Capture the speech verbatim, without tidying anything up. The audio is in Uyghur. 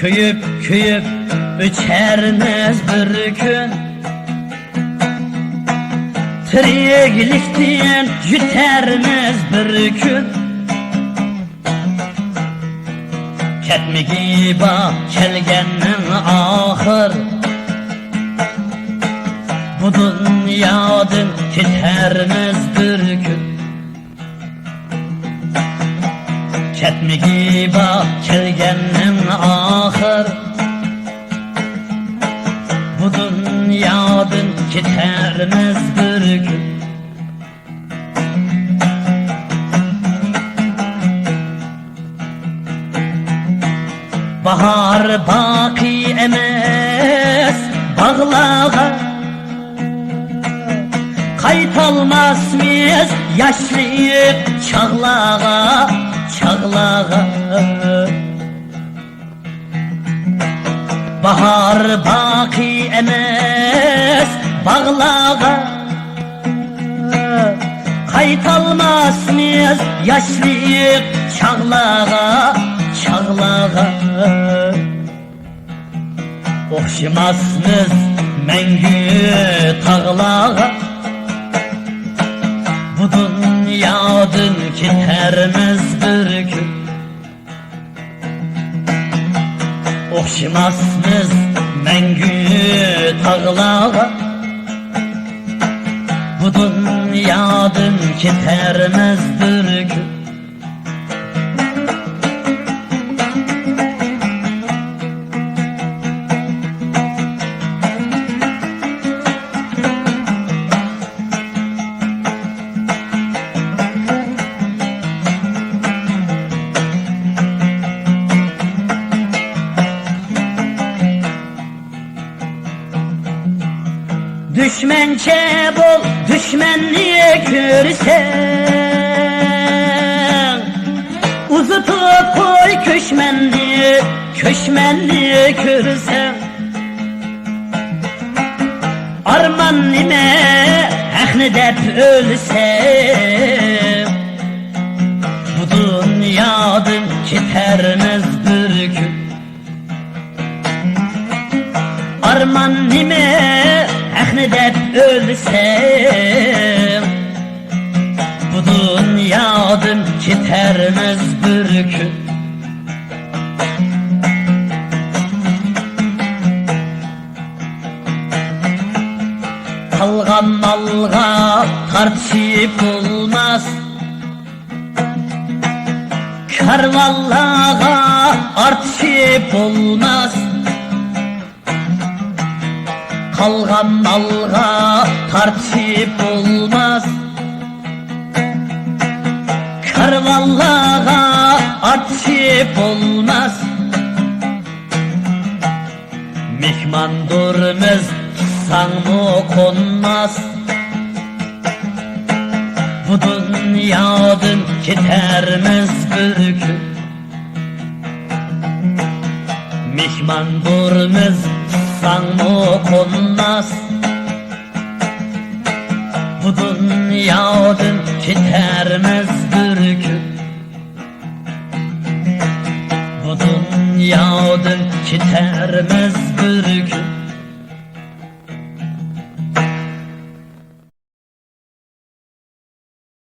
كۆيۈپ، كۆيۈپ ئۆچەرمىز بىر كۈن، تىرىكلىكتىن يۆتەرمىز بىر كۈن. كەتمىگى بار كەلگەننىڭ ئاخىر، بۇ دۇنيادىن كېتەرمىز بىر كۈن. كەتمىگى بار كەلگەننىڭ ئاخىر، بۇ دۇنيادىن كېتەرمىز بىر كۈن. باھار باقىي ئەمەس باغلارغا، قايتالماسمىز ياشلىق چاغلارغا، چاغلارغا. باھار باقىي ئەمەس باغلارغا، قايتالماسمىز ياشلىق چاغلارغا، چاغلارغا. ئوخشىماسمىز مەڭگۈ تاغلارغا، بۇ دۇنيادىن كېتەرمىز بىر كۈن. ئوخشىماسمىز مەڭگۈ تاغلارغا، بۇ دۇنيادىن كېتەرمىز بىر كۈن. دۈشمەنچە بول، دۈشمەننى كۆرسەڭ، ئۇزىتىپ قوي كۆچمەننى، كۆچمەننى كۆرسەڭ. ئارمان نېمە، ھەقنى دەپ ئۆلسەم، بۇ دۇنيادىن كېتەرمىز بىر كۈن. ئارمان نېمە، ھەقنى دەپ ئۆلسەم، بۇ دۇنيادىن كېتەرمىز بىر كۈن. قالغان مالغا تارتىشىپ بولماس، كارۋانلارغا ئارتىشىپ بولماس. قالغان مالغا تارتىشىپ بولماس، كارۋانلارغا ئارتىشىپ بولماس. مېھماندۇرمىز، تۇتساڭمۇ قونماس. بۇ دۇنيادىن كېتەرمىز بىر كۈن. مېھماندۇرمىز، تۇتساڭمۇ قونماس. بۇ دۇنيادىن كېتەرمىز بىر كۈن. بۇ دۇنيادىن كېتەرمىز بىر كۈن.